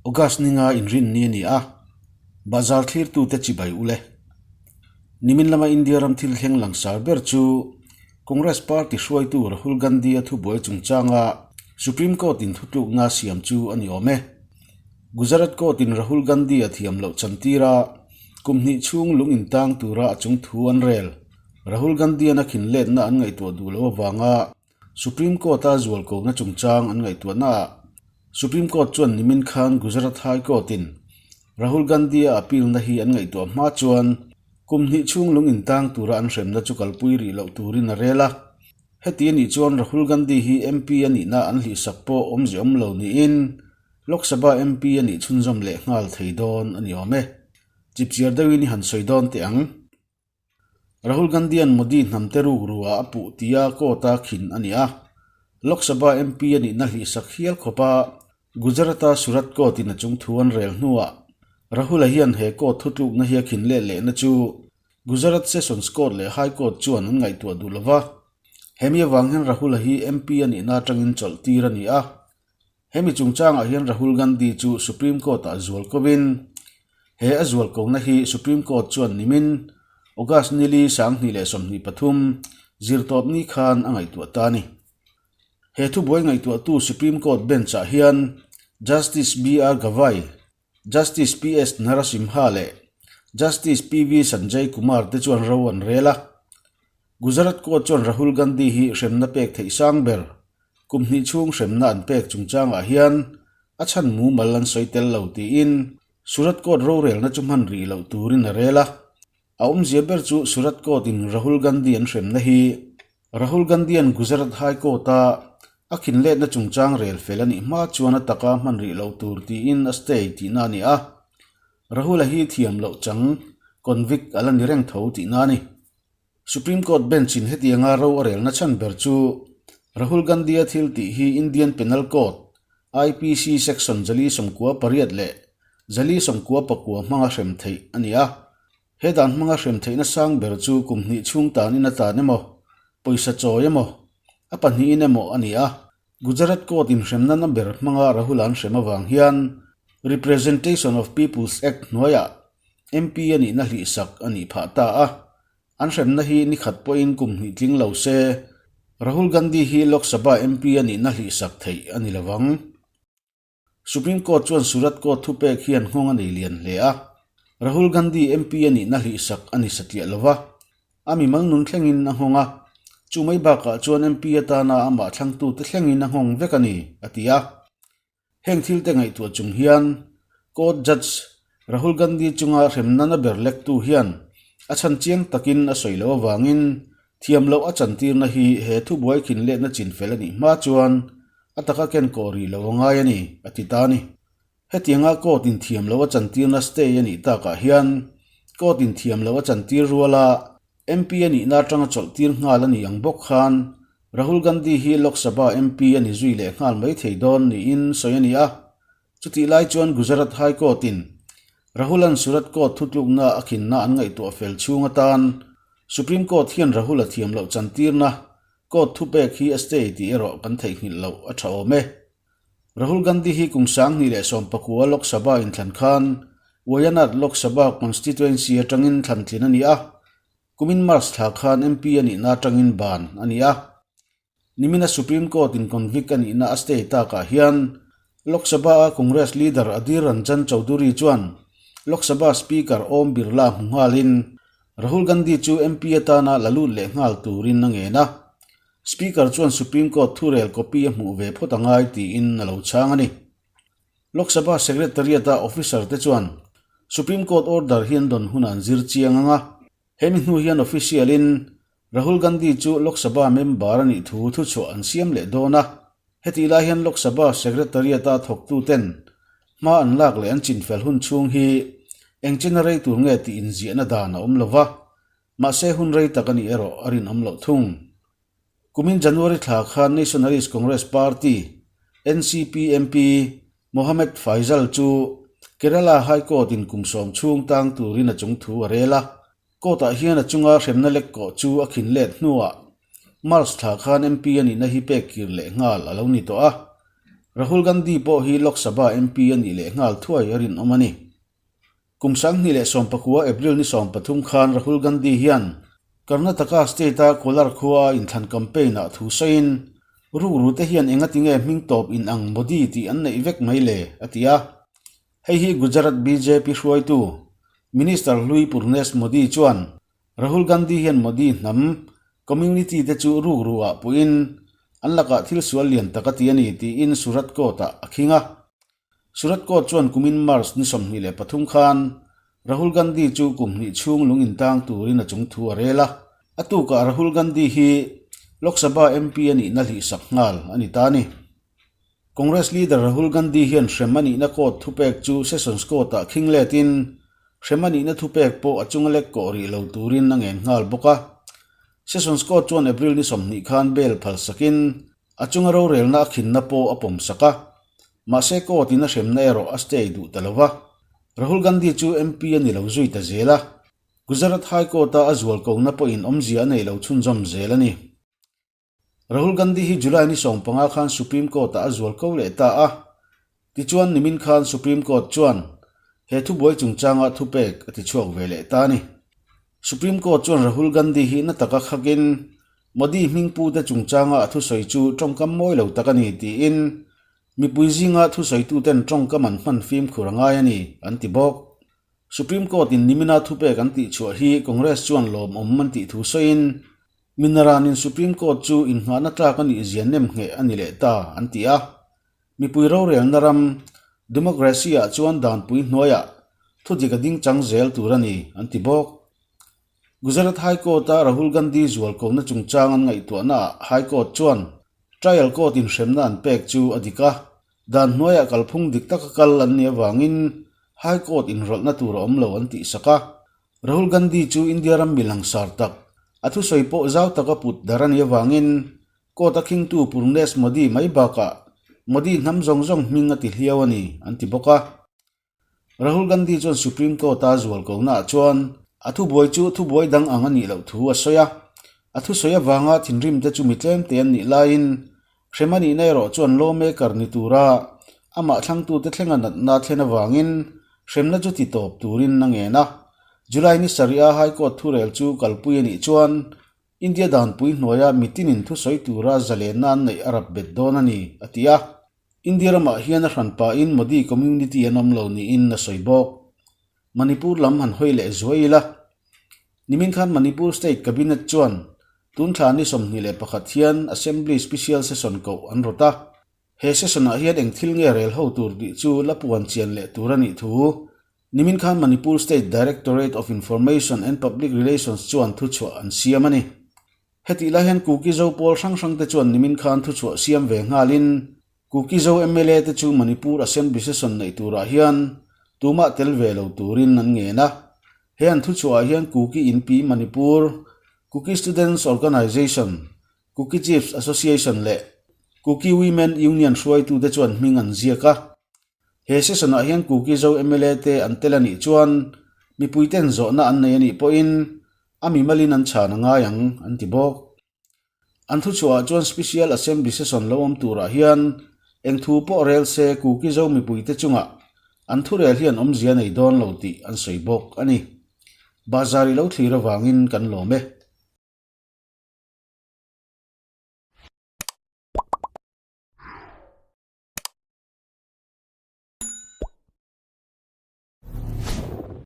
August ninga inrinni a ni a, Bazar thlirtute chibai ule. Nimin lama India ram thil thleng langsar ber chu Congress party hruaitu Rahul Gandhi-a thubuai chungchanga Supreme Court-in thutlukna siam chu a ni awm e. Gujarat Court-in Rahul Gandhi-a thiam loh chantir a, kum hnih chhung lung intang tura a chung thu an rel. Rahul Gandhi-an a khin letna an ngaihtuah duh loh avanga Supreme Court-a zualkona chungchang an ngaihtuahnaah Supreme Court chuan nimin khan Gujarat High Court-in Rahul Gandhi-a appeal-na hi an ngaihtuah hma chuan kum hnih chhung lung intang tura an hremna chu kalpui rih loh turin a rel a. Heti a nih chuan Rahul Gandhi hi MP a nihna an hlihsak pawh awmze awm lo niin Lok Sabha MP a nih chhunzawm leh nghal thei dawn a ni awm e. Chipchiar deuhin i han sawi dawn teh ang. Rahul Gandhi-a'n Modi hnamte rukruah a puh tia court-a khin a ni a. Lok Sabha MP a nihna hlihsak hial khawpa Gujarat-a Surat court-in a chung thu an rel hnuah Rahul-a hian he court thutlukna hi a khin let lehna chu Gujarat Sessions Court leh High Court chuan an ngaihtuah duh lova. Hemi avang hian Rahul-a hi MP a nihna atangin chawlh tir a ni a. Hemi chungchangah hian Rahul Gandhi chu Supreme Court-ah zual kovin, he a zual kona hi Supreme Court chuan nimin August nili 2023 zirtawpni khan a ngaihtuah ta a ni. He thubuai ngaihtuahtu Supreme Court bench-ah hian Justice BR Gavai, Justice PS Narasimha leh Justice PV Sanjay Kumar te chuan ro an rel a. Gujarat Court chuan Rahul Gandhi hi hremna pek theih sang ber kum hnih chhung hremna an pek chungchangah hian a chhan mumal an sawi tel lo tiin Surat Court rorelna chu hman rih loh turin a rel a. A awmzia ber chu Surat Court in Rahul Gandhi an hremna hi Rahul Gandhi-a'n Gujarat High Court-a a khinletna chungchang rel fel a nih hma chuan a taka hman rih loh tur tiin a stay tihna a ni a. Rahul-a hi thiam loh chang convict a la ni reng tho tihna a ni. Supreme Court bench-in hetianga ro a relna chhan ber chu Rahul Gandhi-a thil tih hi Indian Penal Code, IPC section 48 leh 94 hmanga hrem theih a ni a. He dan hmanga hrem theihna sang ber chu kum hnih chhung tanin a tan emaw, pawisa chawi emaw, a pahnihin emaw a ni a. Gujarat Court in hremna na ber hmanga Rahul an hrem avang hian Representation of People's Act hnuaiah MP a nihna hlihsak a nih phah ta a. An hremna hi ni khat pawhin kum hnih tling lo se, Rahul Gandhi hi Lok Sabha MP a nihna hlihsak theih a ni lovang. Supreme Court chuan Surat Court thupek hian nghawng a nei lian hle a, Rahul Gandhi MP a nihna hlihsak a ni satliah lo va, a mimal nun thlengin a nghawng a, chu mai bakah chuan MP atana amah thlangtute thlengin a nghawng vek a ni, a ti a. Heng thilte ngaihtuah chung hian Court Judge Rahul Gandhi chunga hremna na ber lektu hian a chhan chiang takin a sawi loh avangin thiam loh a chantirna hi he thubuai khinletna chinfel a nih hma chuan a taka ken kawh rih lo a ngai a ni, a ti ta a ni. Hetianga court in thiam loh a chantirna stay a nih takah hian court in thiam loh a chantir ruala MP a nihna atanga chawlhtir nghal a ni ang bawk khan Rahul Gandhi hi Lok Sabha MP a ni zui leh nghal mai thei dawn niin sawi a ni a. Chutih lai chuan Gujarat High Court-in Rahul-a'n Surat Court thutlukna a khinna an ngaihtuah fel chhung atan Supreme Court hian Rahul-a thiam loh chantirna court thupek hi a stay tih erawh kan theihnghilh loh a tha awm e. Rahul Gandhi hi kum 2019 Lok Sabha inthlan khan Wayanad Lok Sabha constituency atangin thlantlin a ni a, kumin March thla khan MP a nihna atangin ban a ni a. Nimina Supreme Court in convict a nihna a stay takah hian Lok Sabha-a Congress leader Adhir Ranjan Chowdhury chuan Lok Sabha Speaker Om Birla hmu nghalin Rahul Gandhi chu MP atana la lut leh nghal turin a ngen a. Speaker chuan Supreme Court thurel copy a hmuh ve phawt a ngai tiin a lo chhang a ni. Lok Sabha Secretariat-a officer te chuan Supreme Court order hi an dawn hunah an zir chiang ang a, hemi hnu hian official-in Rahul Gandhi chu Lok Sabha member a nih thu thuchhuah an siam leh dawn a, hetih lai hian Lok Sabha Secretariat-a thawktuten hma an lak leh an chinfel hun chhung hi eng chena rei tur nge tih inziahna dan a awm lo va, mahse hun rei tak a nih erawh a rinawm loh thung. Kumin January thla khan Nationalist Congress Party, NCP, MP Mohamed Faizal chu Kerala High Court-in kum sawm chhung tang turin a chung thu a rel a. Court-ah hian a chunga hremna lek kawh chu a khin let hnuah March thla khan MP a nihna hi pek kir leh nghal a lo ni tawh a. Rahul Gandhi pawh hi Lok Sabha MP a nih leh nghal thuai a rinawm a ni. Kum 2019 April ni 13 khan Rahul Gandhi hian Karnataka state-a Kolar khua a inthlan campaign-ah thu sawiin, Rukru te hian engatinge hming tawp inang Modi tih an neih vek mai le? a ti a. Hei hi Gujarat bjp hruaitu Minister hlui Purnesh Modi chuan Rahul Gandhi hian Modi hnam community te chu rukru ah puiin an lakah thil sual lian tak a ti a ni tiin Surat Court-ah a khing a. Surat Court chuan kumin March ni 23 khan Rahul Gandhi chu kum hnih chhung lung intang turin a chung thu a rel a. A tukah Rahul Gandhi hi Lok Sabha MP a nihna hlihsak nghal a ni ta a ni. Congress leader Rahul Gandhi hian hrem a nihna court thupek chu Sessions Court-ah khing letin hrem a nihna thupek pawh a chunga lek kawh rih lo turin a ngen nghal bawk a. Sessions Court chuan April ni 20 khan bail phal sakin a chunga rorelna a khinna pawh a pawm sak a. Mahse court-in a hremna erawh a stay duh ta lo va. Rahul Gandhi chu MP a ni lo zui ta zel a. Gujarat High Court-a a zualkona pawhin awmzia a nei lo chhunzawm zel a ni. Rahul Gandhi hi July ni 15 khan Supreme Court-ah a zual ko leh ta a. Tichuan nimin khan Supreme Court chuan he thubuai chungchanga thupek a tichhuak ve leh ta a ni. Supreme Court chuan Rahul Gandhi hi na taka khakin Modi hmingpute chungchanga a thusawi chu tawngkam mawi lo tak a ni tiin mipui zinga thusawituten tawngkam an hman fimkhur a ngai a ni an ti bawk. Supreme Court-in nimina thupek an tihchhuah hi Congress chuan lawmawm an tih thu sawiin Minaranin Supreme Court chu innghahna tlak a nih zia nem ngheh a ni leh ta, an ti a. Mipui rorelna ram, democracy-ah chuan danpui hnuaiah thudik a ding chang zel tur a ni, an ti bawk. Gujarat High Court-a Rahul Gandhi zualkona chungchang an ngaihtuahnaah High Court chuan Trial Court inhremna an pek chu a dik a, dan hnuaiah kalphung dik taka kal an nih avangin High Court inrawlhna tur a awm lo an tihsak a. Rahul Gandhi chu India ram mi langsar tak, a thusawi pawh zau taka put dar a nih avangin court a khingtu Purnesh Modi mai bakah Modi hnam zawng zawng hming a ti hliau a ni, an ti bawk a. Rahul Gandhi chuan Supreme Court-a zualkonaah chuan a thubuai chu thubuai dang ang a nih loh thu a sawi a, a thusawi avanga thinrim te chu mi tlemte an nih laiin hrem a nihna erawh chuan lawmaker ni tura amah thlangtute thlenga natna thlen avangin Hremna chu ti tawp turin a ngen a. July ni sarih a High Court thurel chu kalpui a nih chuan India danpui hnuaia mitinin thusawi tura zalenna an neih a rap bet dawn a ni, a ti a. India ramah hian a hran pahin Modi community an awm lo niin a sawi bawk. Manipur lam han hawi leh zuai ila. Nimin khan Manipur State Cabinet chuan tun thla ni 21 hian Assembly Special Session koh an rawt a. He session-ah hian eng thil nge rel ho tur tih chu la puan chian leh tur a nih thu nimin khan Manipur State Directorate of Information and Public Relations chuan thuchhuah an siam a ni. Hetih lai hian Kuki Zo pawl hrang hrang te chuan nimin khan thuchhuah siam ve nghalin Kuki Zo mla te chu Manipur Assembly session neih turah hian tumah tel ve lo turin an ngen a. He an thuchhuahah hian Kuki Inpi Manipur, Kuki Students Organisation, Kuki Chiefs Association leh Kuki Women Union hruaitute chuan hming an ziak a. He session-ah hian Kuki Zo mla te an tel a nih chuan mipuiten zawhna an nei a nih pawhin a mimalin an chhan a ngai ang, an ti bawk. An thuchhuahah chuan Special Assembly session lo awm turah hian eng thu pawh rel se Kuki Zo mipuite chungah an thurel hian awmzia nei dawn lo tih an sawi bawk a ni. Bazar i lo thlir avangin kan lawm e.